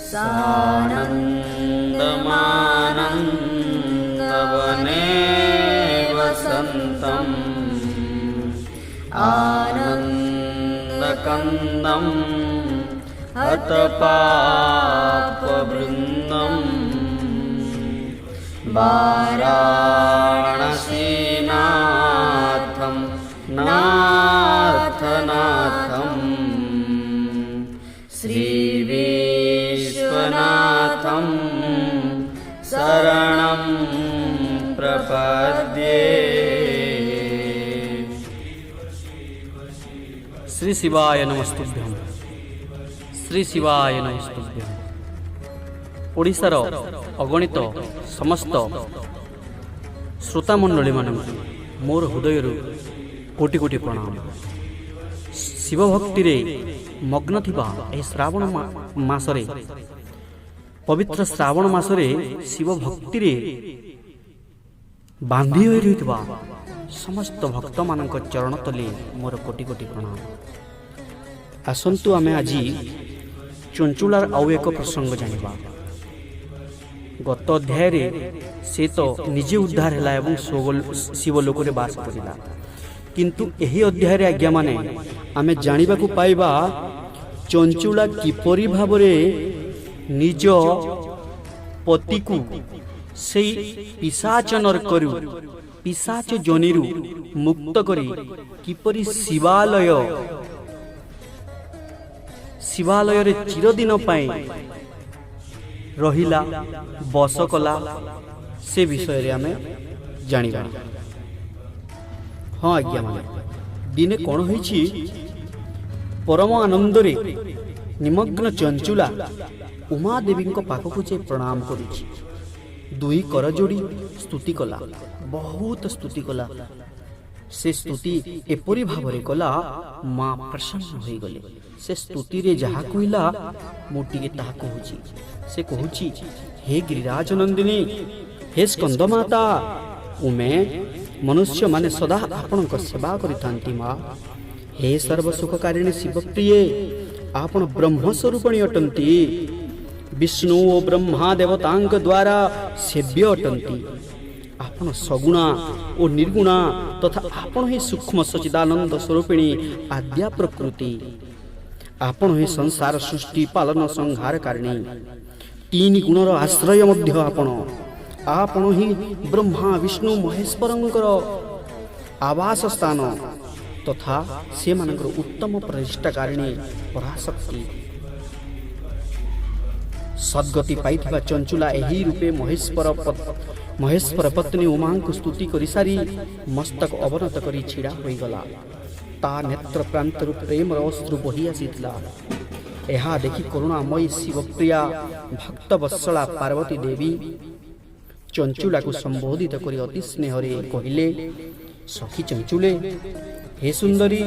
सानन्दमानन्दवने वसन्तम् आनन्दकन्दं हतपापवृन्दम् वाराणसीनाथं नाथनाथं श्रीविश्वनाथं शरणं प्रपद्ये। ଶ୍ରୀ ଶିବାୟ ନମସ୍ତୁଭ୍ୟಂ, ଶ୍ରୀ ଶିବାୟ ନମସ୍ତୁଭ୍ୟಂ। ଓଡ଼ିଶାର ଅଗଣିତ ସମସ୍ତ ଶ୍ରୋତାମଣ୍ଡଳୀମାନଙ୍କୁ ମୋର ହୃଦୟରୁ କୋଟି କୋଟି ପ୍ରଣାମ। ଶିବଭକ୍ତିରେ ମଗ୍ନ ଥିବା ଏହି ଶ୍ରାବଣ ମାସରେ, ପବିତ୍ର ଶ୍ରାବଣ ମାସରେ ଶିବ ଭକ୍ତିରେ ବାନ୍ଧି ହୋଇ ରହିଥିବା ସମସ୍ତ ଭକ୍ତମାନଙ୍କ ଚରଣ ତଲେ ମୋର କୋଟି କୋଟି ପ୍ରଣାମ। ଆସନ୍ତୁ, ଆମେ ଆଜି ଚଞ୍ଚୁଳାର ଆଉ ଏକ ପ୍ରସଙ୍ଗ ଜାଣିବା। ଗତ ଅଧ୍ୟାୟରେ ସେ ତ ନିଜେ ଉଦ୍ଧାର ହେଲା ଏବଂ ଶିବଲୋକରେ ବାସ କରିଲା। କିନ୍ତୁ ଏହି ଅଧ୍ୟାୟରେ, ଆଜ୍ଞାମାନେ, ଆମେ ଜାଣିବାକୁ ପାଇବା ଚଞ୍ଚୁଳା କିପରି ଭାବରେ ନିଜ ପତିକୁ ସେଇ ପିଶାଚ ନର୍କରୁ, ପିଶାଚ ଯୋନିରୁ ମୁକ୍ତ କରି କିପରି ଶିବାଳୟରେ ଚିରଦିନ ପାଇଁ ରହିଲା, ବସ କଲା, ସେ ବିଷୟରେ ଆମେ ଜାଣିବା। ହଁ ଆଜ୍ଞା ମାନେ, ଦିନେ କ'ଣ ହେଇଛି? ପରମ ଆନନ୍ଦରେ ନିମଗ୍ନ ଚଞ୍ଚୁଲା ଉମାଦେବୀଙ୍କ ପାଖକୁ ଯାଇ ପ୍ରଣାମ କରୁଛି। ଦୁଇ କର ଯୋଡ଼ି ସ୍ତୁତି କଲା, ବହୁତ ସ୍ତୁତି କଲା। ସେ ସ୍ତୁତି ଏପରି ଭାବରେ କଲା, ମା ପ୍ରସନ୍ନ ହୋଇଗଲେ। ସେ ସ୍ତୁତିରେ ଯାହା କହିଲା, ମୁଁ ଟିକେ ତାହା କହୁଛି। ସେ କହୁଛି, ହେ ଗିରିରାଜ ନନ୍ଦିନୀ, ହେ ସ୍କନ୍ଦମାତା ଉମେ, ମନୁଷ୍ୟମାନେ ସଦା ଆପଣଙ୍କ ସେବା କରିଥାନ୍ତି ମା। ହେ ସର୍ବସୁଖକାରିଣୀ ଶିବପ୍ରିୟେ, ଆପଣ ବ୍ରହ୍ମସ୍ୱରୂପଣୀ ଅଟନ୍ତି। ବିଷ୍ଣୁ ଓ ବ୍ରହ୍ମା ଦେବତାଙ୍କ ଦ୍ୱାରା ସେବ୍ୟ ଅଟନ୍ତି। ଆପଣ ସଗୁଣା ଓ ନିର୍ଗୁଣା ତଥା ଆପଣ ହିଁ ସୂକ୍ଷ୍ମ ସଚିଦାନନ୍ଦ ସ୍ୱରୂପିଣୀ ଆଦ୍ୟା ପ୍ରକୃତି। ଆପଣ ହିଁ ସଂସାର ସୃଷ୍ଟି, ପାଳନ, ସଂହାରକାରିଣୀ। ତିନି ଗୁଣର ଆଶ୍ରୟ ମଧ୍ୟ ଆପଣ। ଆପଣ ହିଁ ବ୍ରହ୍ମା, ବିଷ୍ଣୁ, ମହେଶ୍ୱରଙ୍କର ଆବାସ ସ୍ଥାନ ତଥା ସେମାନଙ୍କର ଉତ୍ତମ ପ୍ରତିଷ୍ଠାକାରିଣୀ ପରାଶକ୍ତି। ସଦ୍ଗତି ପାଇଥିବା ଚଞ୍ଚୁଲା ଏହି ରୂପେ ମହେଶ୍ୱର ପତ୍ନୀ ଉମାଙ୍କୁ ସ୍ତୁତି କରିସାରି ମସ୍ତକ ଅବନତ କରି ଛିଡ଼ା ହୋଇଗଲା। ତା ନେତ୍ର ପ୍ରାନ୍ତରୁ ପ୍ରେମର ଅଶ୍ରୁ ବହି ଆସିଥିଲା। ଏହା ଦେଖି କରୁଣାମୟୀ ଶିବପ୍ରିୟା ଭକ୍ତବତ୍ସଳା ପାର୍ବତୀ ଦେବୀ ଚଞ୍ଚୁଲାକୁ ସମ୍ବୋଧିତ କରି ଅତି ସ୍ନେହରେ କହିଲେ, ସଖୀ ଚଞ୍ଚୁଲେ, ହେ ସୁନ୍ଦରୀ,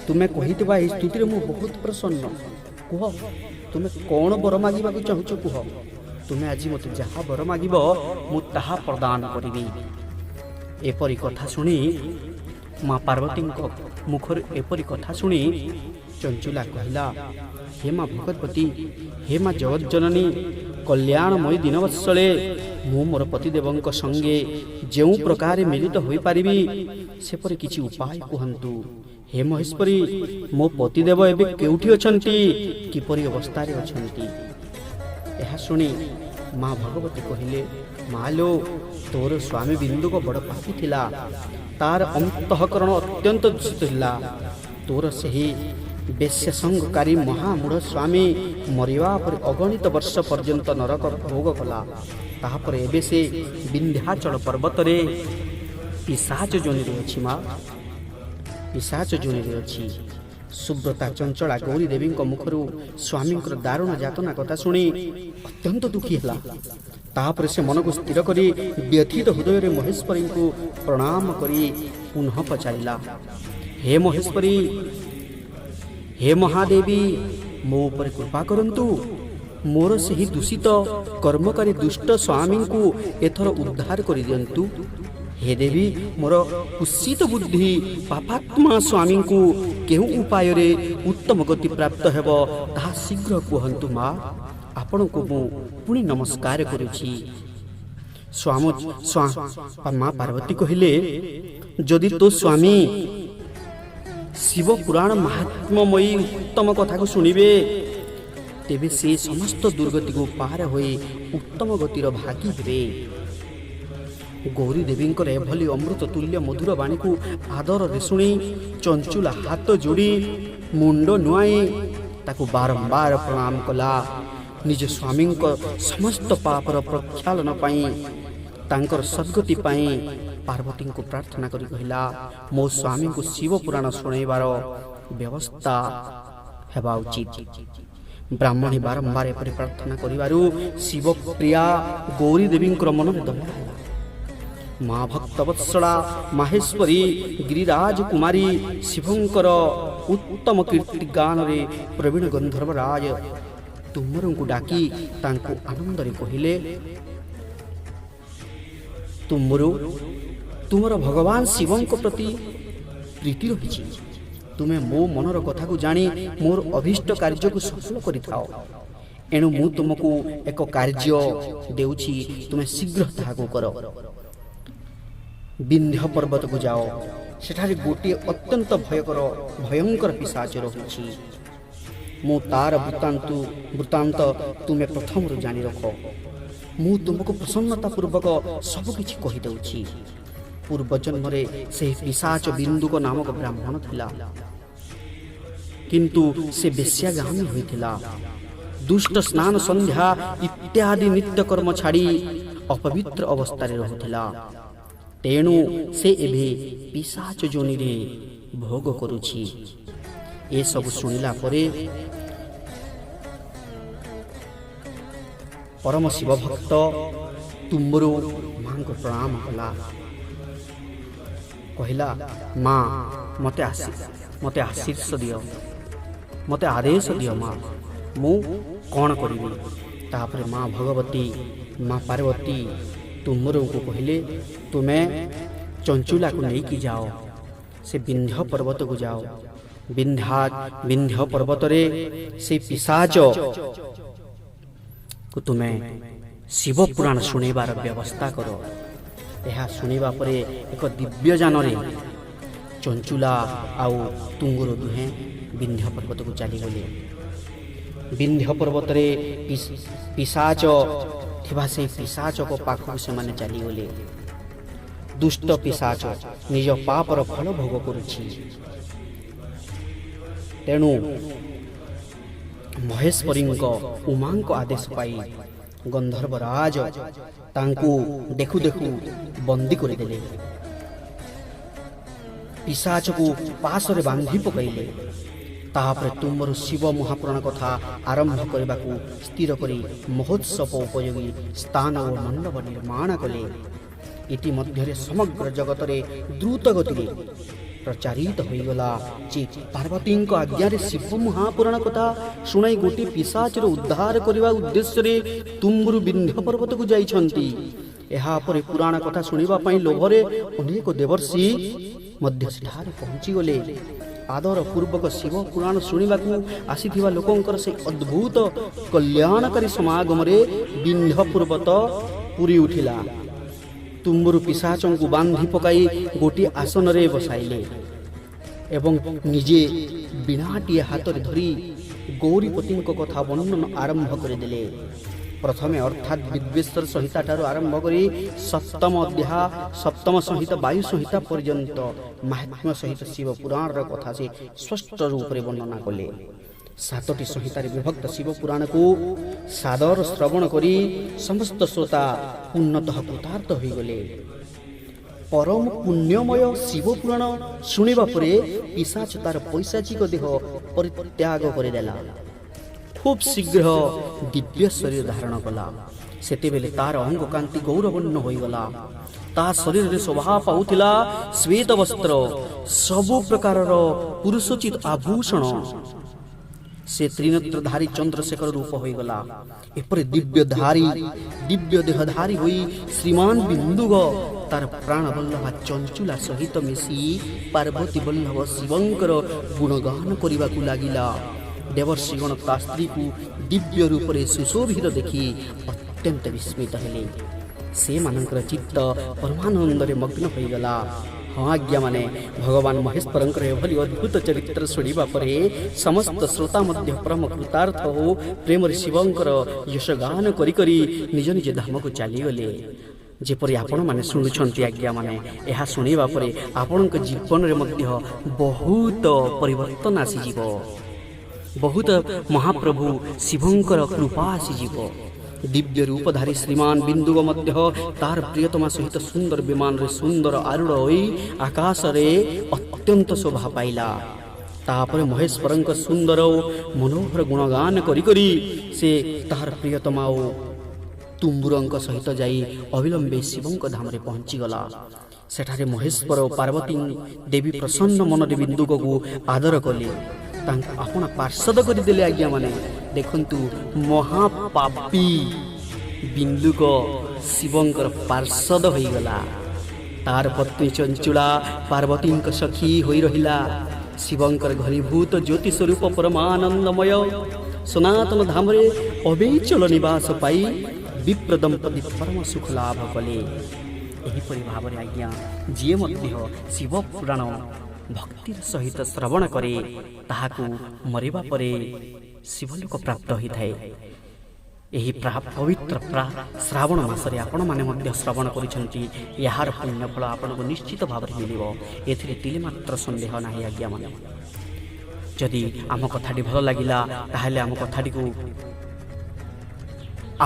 ତୁମେ କହିଥିବା ଏହି ସ୍ତୁତିରେ ମୁଁ ବହୁତ ପ୍ରସନ୍ନ। କୁହ, ତୁମେ କ'ଣ ବର ମାଗିବାକୁ ଚାହୁଁଛ କୁହ। ତୁମେ ଆଜି ମୋତେ ଯାହା ବର ମାଗିବ, ମୁଁ ତାହା ପ୍ରଦାନ କରିବି। ଏପରି କଥା ଶୁଣି, ମା ପାର୍ବତୀଙ୍କ ମୁଖରୁ ଏପରି କଥା ଶୁଣି ଚଞ୍ଚୁଲା କହିଲା, ହେ ମା ଭଗବତୀ, ହେ ମା ଜଗଜ୍ଜନନୀ, କଲ୍ୟାଣମୟୀ ଦୀନବତ୍ସଳେ, ମୁଁ ମୋର ପତିଦେବଙ୍କ ସଙ୍ଗେ ଯେଉଁ ପ୍ରକାରେ ମିଳିତ ହୋଇପାରିବି, ସେପରି କିଛି ଉପାୟ କୁହନ୍ତୁ। ହେ ମହେଶ୍ୱରୀ, ମୋ ପତିଦେବ ଏବେ କେଉଁଠି ଅଛନ୍ତି? କିପରି ଅବସ୍ଥାରେ ଅଛନ୍ତି? ଏହା ଶୁଣି ମା ଭଗବତୀ କହିଲେ, ମାଲୋ, ତୋର ସ୍ୱାମୀ ବିନ୍ଦୁକ ବଡ଼ ପାପୀ ଥିଲା। ତାର ଅନ୍ତଃକରଣ ଅତ୍ୟନ୍ତ ଦୂଷିତ ଥିଲା। ତୋର ସେହି ବେଶ୍ୟାସଙ୍ଗକାରୀ ମହାମୂଢ଼ ସ୍ୱାମୀ ମରିବା ପରେ ଅଗଣିତ ବର୍ଷ ପର୍ଯ୍ୟନ୍ତ ନରକ ଭୋଗ କଲା। ତାହାପରେ ଏବେ ସେ ବିନ୍ଧ୍ୟାଚଳ ପର୍ବତରେ ପିଶାଚ ଯୋନିରେ ଅଛି ମା, ପିଶାଚ ଯୋନିରେ ଅଛି। ସୁବ୍ରତା ଚଞ୍ଚଳା ଗୌରୀ ଦେବୀଙ୍କ ମୁଖରୁ ସ୍ୱାମୀଙ୍କର ଦାରୁଣ ଯାତନା କଥା ଶୁଣି ଅତ୍ୟନ୍ତ ଦୁଃଖୀ ହେଲା। ତାପରେ ସେ ମନକୁ ସ୍ଥିର କରି ବ୍ୟଥିତ ହୃଦୟରେ ମହେଶ୍ୱରୀଙ୍କୁ ପ୍ରଣାମ କରି ପୁନଃ ପଚାରିଲା, ହେ ମହେଶ୍ୱରୀ, ହେ ମହାଦେବୀ, ମୋ ଉପରେ କୃପା କରନ୍ତୁ। ମୋର ସେହି ଦୂଷିତ କର୍ମକାରୀ ଦୁଷ୍ଟ ସ୍ୱାମୀଙ୍କୁ ଏଥର ଉଦ୍ଧାର କରିଦିଅନ୍ତୁ। ହେ ଦେବୀ, ମୋର କୁତ୍ସିତ ବୁଦ୍ଧି ପାପାତ୍ମା ସ୍ୱାମୀଙ୍କୁ କେଉଁ ଉପାୟରେ ଉତ୍ତମ ଗତି ପ୍ରାପ୍ତ ହେବ, ତାହା ଶୀଘ୍ର କୁହନ୍ତୁ ମା। ଆପଣଙ୍କୁ ମୁଁ ପୁଣି ନମସ୍କାର କରୁଛି। ସ୍ୱାମ ମା ପାର୍ବତୀ କହିଲେ, ଯଦି ତୋ ସ୍ୱାମୀ ଶିବ ପୁରାଣ ମାହାତ୍ମ୍ୟମୟୀ ଉତ୍ତମ କଥାକୁ ଶୁଣିବେ, ତେବେ ସେ ସମସ୍ତ ଦୁର୍ଗତିକୁ ପାର ହୋଇ ଉତ୍ତମ ଗତିର ଭାଗୀ ହେବେ। ଗୌରୀ ଦେବୀଙ୍କର ଏଭଳି ଅମୃତ ତୁଲ୍ୟ ମଧୁର ବାଣୀକୁ ଆଦରରେ ଶୁଣି ଚଞ୍ଚୁଲା ହାତ ଯୋଡ଼ି ମୁଣ୍ଡ ନୁଆଇଁ ତାକୁ ବାରମ୍ବାର ପ୍ରଣାମ କଲା। ନିଜ ସ୍ୱାମୀଙ୍କ ସମସ୍ତ ପାପର ପ୍ରକ୍ଷାଳନ ପାଇଁ, ତାଙ୍କର ସଦ୍ଗତି ପାଇଁ ପାର୍ବତୀଙ୍କୁ ପ୍ରାର୍ଥନା କରି କହିଲା, ମୋ ସ୍ୱାମୀଙ୍କୁ ଶିବ ପୁରାଣ ଶୁଣାଇବାର ବ୍ୟବସ୍ଥା ହେବା ଉଚିତ। ବ୍ରାହ୍ମଣୀ ବାରମ୍ବାର ଏପରି ପ୍ରାର୍ଥନା କରିବାରୁ ଶିବପ୍ରିୟା ଗୌରୀ ଦେବୀଙ୍କର ମନରେ ଦୟା ହେଲା। ମା ଭକ୍ତବତ୍ସଳା ମାହେଶ୍ୱରୀ ଗିରିରାଜ କୁମାରୀ ଶିବଙ୍କର ଉତ୍ତମ କୀର୍ତ୍ତି ଗାନରେ ପ୍ରବୀଣ ଗନ୍ଧର୍ବରାଜ ତୁମରଙ୍କୁ ଡାକି ତାଙ୍କୁ ଆନନ୍ଦରେ କହିଲେ, ତୁମରୁ ତୁମର ଭଗବାନ ଶିବଙ୍କ ପ୍ରତି ପ୍ରୀତି ରହିଛି। ତୁମେ ମୋ ମନର କଥାକୁ ଜାଣି ମୋର ଅଭୀଷ୍ଟ କାର୍ଯ୍ୟକୁ ସଫଳ କରିଥାଅ। ଏଣୁ ମୁଁ ତୁମକୁ ଏକ କାର୍ଯ୍ୟ ଦେଉଛି, ତୁମେ ଶୀଘ୍ର ତାହାକୁ କର। ବିନ୍ଧ୍ୟ ପର୍ବତକୁ ଯାଅ। ସେଠାରେ ଗୋଟିଏ ଅତ୍ୟନ୍ତ ଭୟଙ୍କର ପିଶାଚ ରହୁଛି। ମୁଁ ତାର ବୃତ୍ତାନ୍ତ ତୁମେ ପ୍ରଥମରୁ ଜାଣି ରଖ। ମୁଁ ତୁମକୁ ପ୍ରସନ୍ନତା ପୂର୍ବକ ସବୁକିଛି କହିଦେଉଛି। ପୂର୍ବ ଜନ୍ମରେ ସେହି ପିଶାଚ ବିନ୍ଦୁକ ନାମକ ବ୍ରାହ୍ମଣ ଥିଲା, କିନ୍ତୁ ସେ ବେଶ୍ୟାଗାମୀ ହୋଇଥିଲା। ଦୁଷ୍ଟ ସ୍ନାନ ସନ୍ଧ୍ୟା ଇତ୍ୟାଦି ନିତ୍ୟକର୍ମ ଛାଡ଼ି ଅପବିତ୍ର ଅବସ୍ଥାରେ ରହୁଥିଲା। ତେଣୁ ସେ ଏବେ ପିଶାଚ ଯୋନିରେ ଭୋଗ କରୁଛି। ଏସବୁ ଶୁଣିଲା ପରେ ପରମ ଶିବ ଭକ୍ତ ତୁମ୍ବରୁ ମାଙ୍କୁ ପ୍ରଣାମ କଲା। କହିଲା, ମା, ମୋତେ ଆଶୀର୍ଷ ଦିଅ, ମୋତେ ଆଦେଶ ଦିଅ ମା, ମୁଁ କ'ଣ କରିବି? ତାପରେ ମା ଭଗବତୀ ମା ପାର୍ବତୀ ତୁମ୍ବରୁଙ୍କୁ କହିଲେ, ତୁମେ ଚଞ୍ଚୁଲାକୁ ନେଇକି ଯାଅ, ସେ ବିନ୍ଧ୍ୟ ପର୍ବତକୁ ଯାଅ। ବିନ୍ଧ୍ୟ ପର୍ବତରେ ସେ ପିଶାଚ କୁ ତୁମେ ଶିବ ପୁରାଣ ଶୁଣିବାର ବ୍ୟବସ୍ଥା କର। ଏହା ଶୁଣିବା ପରେ ଏକ ଦିବ୍ୟ ଯାନରେ ଚଞ୍ଚୁଲା ଆଉ ତୁଙ୍ଗୁରୁ ଦୁହେଁ ବିନ୍ଧ୍ୟ ପର୍ବତକୁ ଚାଲିଗଲେ। ବିନ୍ଧ୍ୟ ପର୍ବତରେ ପିଶାଚ ଥିବା ସେହି ପିଶାଚକ ପାଖକୁ ସେମାନେ ଚାଲିଗଲେ। ଦୁଷ୍ଟ ପିଶାଚ ନିଜ ପାପର ଫଳ ଭୋଗ କରୁଛି। ତେଣୁ ମହେଶ୍ୱରୀଙ୍କ ଉମାଙ୍କ ଆଦେଶ ପାଇ ଗନ୍ଧର୍ବରାଜ ତାଙ୍କୁ ଦେଖୁ ଦେଖୁ ବନ୍ଦୀ କରିଦେଲେ। ପିଶାଚକୁ ପାଶରେ ବାନ୍ଧି ପକାଇଲେ। ତାପରେ ତୁମର ଶିବ ମହାପୁରାଣ କଥା ଆରମ୍ଭ କରିବାକୁ ସ୍ଥିର କରି ମହୋତ୍ସବ ଉପଯୋଗୀ ସ୍ଥାନ ଓ ମଣ୍ଡପ ନିର୍ମାଣ କଲେ। ଇତିମଧ୍ୟରେ ସମଗ୍ର ଜଗତରେ ଦ୍ରୁତ ଗତିରେ ପ୍ରଚାରିତ ହୋଇଗଲା ଯେ ପାର୍ବତୀଙ୍କ ଆଜ୍ଞାରେ ଶିବ ମହାପୁରାଣ କଥା ଶୁଣାଇ ଗୋଟିଏ ପିଶାଚର ଉଦ୍ଧାର କରିବା ଉଦ୍ଦେଶ୍ୟରେ ତୁମ୍ବୁରୁ ବିନ୍ଧ୍ୟ ପର୍ବତକୁ ଯାଇଛନ୍ତି। ଏହାପରେ ପୁରାଣ କଥା ଶୁଣିବା ପାଇଁ ଲୋଭରେ ଅନେକ ଦେବର୍ଷି ମଧ୍ୟ ସେଠାରେ ପହଞ୍ଚିଗଲେ। ଆଦର ପୂର୍ବକ ଶିବ ପୁରାଣ ଶୁଣିବାକୁ ଆସିଥିବା ଲୋକଙ୍କର ସେ ଅଦ୍ଭୁତ କଲ୍ୟାଣକାରୀ ସମାଗମରେ ବିନ୍ଧ୍ୟ ପର୍ବତ ପୁରୀ ଉଠିଲା। ତୁମ୍ବୁରୁ ପିଶାଚଙ୍କୁ ବାନ୍ଧି ପକାଇ ଗୋଟିଏ ଆସନରେ ବସାଇଲେ ଏବଂ ନିଜେ ବୀଣାଟିଏ ହାତରେ ଧରି ଗୌରୀପତିଙ୍କ କଥା ବର୍ଣ୍ଣନ ଆରମ୍ଭ କରିଦେଲେ। ପ୍ରଥମେ ଅର୍ଥାତ୍ ବିଦ୍ବେଶ୍ୱର ସଂହିତା ଠାରୁ ଆରମ୍ଭ କରି ସପ୍ତମ ଅଧ୍ୟାୟ ସପ୍ତମ ସଂହିତା ବାୟୁ ସଂହିତା ପର୍ଯ୍ୟନ୍ତ ମାହାତ୍ମ୍ୟ ସହିତ ଶିବ ପୁରାଣର କଥା ସେ ସ୍ପଷ୍ଟ ରୂପରେ ବର୍ଣ୍ଣନା କଲେ। 7ଟି ସଂହିତାରେ ବିଭକ୍ତ ଶିବ ପୁରାଣକୁ ସାଦର ଶ୍ରବଣ କରି ସମସ୍ତ ଶ୍ରୋତା ପୂର୍ଣ୍ଣତଃ କୃତାର୍ଥ ହୋଇଗଲେ। ପରମ ପୁଣ୍ୟମୟ ଶିବ ପୁରାଣ ଶୁଣିବା ପରେ ପିଶାଚ ତାର ପୈଶାଚିକ ଦେହ ପରିତ୍ୟାଗ କରିଦେଲା। ଖୁବ୍ ଶୀଘ୍ର ଦିବ୍ୟ ଶରୀର ଧାରଣ କଲା। ସେତେବେଳେ ତାର ଅଙ୍ଗକାନ୍ତି ଗୌରବର୍ଣ୍ଣ ହୋଇଗଲା। ତା ଶରୀରରେ ଶୋଭା ପାଉଥିଲା ଶ୍ଵେତ ବସ୍ତ୍ର, ସବୁ ପ୍ରକାରର ପୁରୁଷୋଚିତ ଆଭୂଷଣ। ସେ ତ୍ରିନେତ୍ରଧାରୀ ଚନ୍ଦ୍ରଶେଖର ରୂପ ହୋଇଗଲା। ଏପରି ଦିବ୍ୟ ଦେହଧାରୀ ହୋଇ ଶ୍ରୀମାନ ବିନ୍ଦୁଗ ତାର ପ୍ରାଣବଲ୍ଲଭା ଚଞ୍ଚୁଲା ସହିତ ମିଶି ପାର୍ବତୀ ବଲ୍ଲଭ ଶିବଙ୍କର ଗୁଣଗାନ କରିବାକୁ ଲାଗିଲା। ଦେବର୍ଷିଗଣ ତା ସ୍ତ୍ରୀକୁ ଦିବ୍ୟ ରୂପରେ ସୁଶୋଭିତ ଦେଖି ଅତ୍ୟନ୍ତ ବିସ୍ମିତ ହେଲେ। ସେମାନଙ୍କର ଚିତ୍ତ ପରମାନନ୍ଦରେ ମଗ୍ନ ହୋଇଗଲା। ହଁ ଆଜ୍ଞାମାନେ, ଭଗବାନ ମହେଶ୍ୱରଙ୍କର ଏଭଳି ଅଦ୍ଭୁତ ଚରିତ୍ର ଶୁଣିବା ପରେ ସମସ୍ତ ଶ୍ରୋତା ମଧ୍ୟ ପରମ କୃତାର୍ଥ ଓ ପ୍ରେମରେ ଶିବଙ୍କର ଯଶଗାନ କରି କରି ନିଜ ନିଜ ଧାମକୁ ଚାଲିଗଲେ। ଯେପରି ଆପଣମାନେ ଶୁଣୁଛନ୍ତି ଆଜ୍ଞାମାନେ, ଏହା ଶୁଣିବା ପରେ ଆପଣଙ୍କ ଜୀବନରେ ମଧ୍ୟ ବହୁତ ପରିବର୍ତ୍ତନ ଆସିଯିବ, ବହୁତ ମହାପ୍ରଭୁ ଶିବଙ୍କର କୃପା ଆସିଯିବ। ଦିବ୍ୟ ରୂପଧାରୀ ଶ୍ରୀମାନ ବିନ୍ଦୁକ ମଧ୍ୟ ତାର ପ୍ରିୟତମା ସହିତ ସୁନ୍ଦର ବିମାନରେ ସୁନ୍ଦର ଆରୂଢ଼ ହୋଇ ଆକାଶରେ ଅତ୍ୟନ୍ତ ଶୋଭା ପାଇଲା। ତାପରେ ମହେଶ୍ୱରଙ୍କ ସୁନ୍ଦର ଓ ମନୋହର ଗୁଣଗାନ କରି କରି ସେ ତାହାର ପ୍ରିୟତମା ଓ ତୁମ୍ବୁରଙ୍କ ସହିତ ଯାଇ ଅବିଳମ୍ବେ ଶିବଙ୍କ ଧାମରେ ପହଞ୍ଚିଗଲା। ସେଠାରେ ମହେଶ୍ୱର ଓ ପାର୍ବତୀ ଦେବୀ ପ୍ରସନ୍ନ ମନରେ ବିନ୍ଦୁକକୁ ଆଦର କଲେ, ତାଙ୍କୁ ଆପଣା ପାର୍ଷଦ କରିଦେଲେ। ଆଜ୍ଞାମାନେ ଦେଖନ୍ତୁ, ମହାପାପୀ ବିନ୍ଦୁକ ଶିବଙ୍କର ପାର୍ଷଦ ହୋଇଗଲା। ତାର ପତ୍ନୀ ଚଞ୍ଚୁଳା ପାର୍ବତୀଙ୍କ ସଖୀ ହୋଇ ରହିଲା। ଶିବଙ୍କର ଘନୀଭୂତ ଜ୍ୟୋତି ସ୍ୱରୂପ ପରମାନନ୍ଦମୟ ସନାତନ ଧାମରେ ଅବିଚଳ ନିବାସ ପାଇ ବିପ୍ର ଦମ୍ପତି ପରମ ସୁଖ ଲାଭ କଲେ। ଏହିପରି ଭାବରେ ଆଜ୍ଞା, ଯିଏ ମଧ୍ୟ ଶିବ ପୁରାଣ ଭକ୍ତିର ସହିତ ଶ୍ରବଣ କରେ, ତାହାକୁ ମରିବା ପରେ ଶିବଲୋକ ପ୍ରାପ୍ତ ହୋଇଥାଏ। ଏହି ପବିତ୍ର ଶ୍ରାବଣ ମାସରେ ଆପଣମାନେ ମଧ୍ୟ ଶ୍ରବଣ କରିଛନ୍ତି, ଏହାର ପୁଣ୍ୟଫଳ ଆପଣଙ୍କୁ ନିଶ୍ଚିତ ଭାବରେ ମିଳିବ, ଏଥିରେ ତିଳେ ମାତ୍ର ସନ୍ଦେହ ନାହିଁ। ଆଜ୍ଞାମାନେ, ଯଦି ଆମ କଥାଟି ଭଲ ଲାଗିଲା, ତାହେଲେ ଆମ କଥାଟିକୁ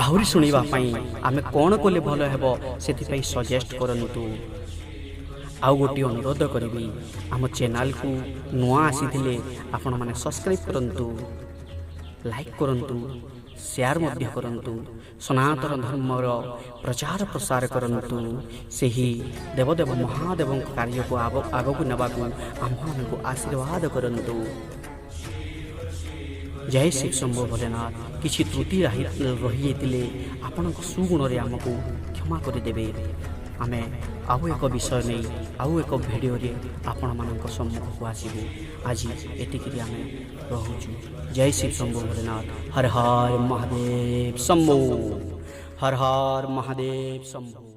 ଆହୁରି ଶୁଣିବା ପାଇଁ ଆମେ କ'ଣ କଲେ ଭଲ ହେବ, ସେଥିପାଇଁ ସଜେଷ୍ଟ କରନ୍ତୁ। ଆଉ ଗୋଟିଏ ଅନୁରୋଧ କରିବି, ଆମ ଚ୍ୟାନେଲକୁ ନୂଆ ଆସିଥିଲେ ଆପଣମାନେ ସବସ୍କ୍ରାଇବ୍ କରନ୍ତୁ, ଲାଇକ୍ କରନ୍ତୁ, ସେୟାର ମଧ୍ୟ କରନ୍ତୁ, ସନାତନ ଧର୍ମର ପ୍ରଚାର ପ୍ରସାର କରନ୍ତୁ। ସେହି ଦେବଦେବ ମହାଦେବଙ୍କ କାର୍ଯ୍ୟକୁ ଆଗକୁ ନେବାକୁ ଆମ୍ଭମାନଙ୍କୁ ଆଶୀର୍ବାଦ କରନ୍ତୁ। ଜୟ ଶିବ ଶମ୍ଭୁ ଭୋଲେନାଥ। କିଛି ତ୍ରୁଟି ରହିଯାଇଥିଲେ ଆପଣଙ୍କ ସୁଗୁଣରେ ଆମକୁ କ୍ଷମା କରିଦେବେ। ଆମେ ଆଉ ଏକ ବିଷୟ ନେଇ ଆଉ ଏକ ଭିଡ଼ିଓରେ ଆପଣମାନଙ୍କ ସମ୍ମୁଖକୁ ଆସିବୁ। ଆଜି ଏତିକିରେ ଆମେ ରହୁଛୁ। ଜୟ ଶିବ ଶମ୍ଭୁ ଭୋଲେନାଥ। ହର ହର ମହାଦେବ ଶମ୍ଭୁ। ହର ହର ମହାଦେବ ଶମ୍ଭୁ।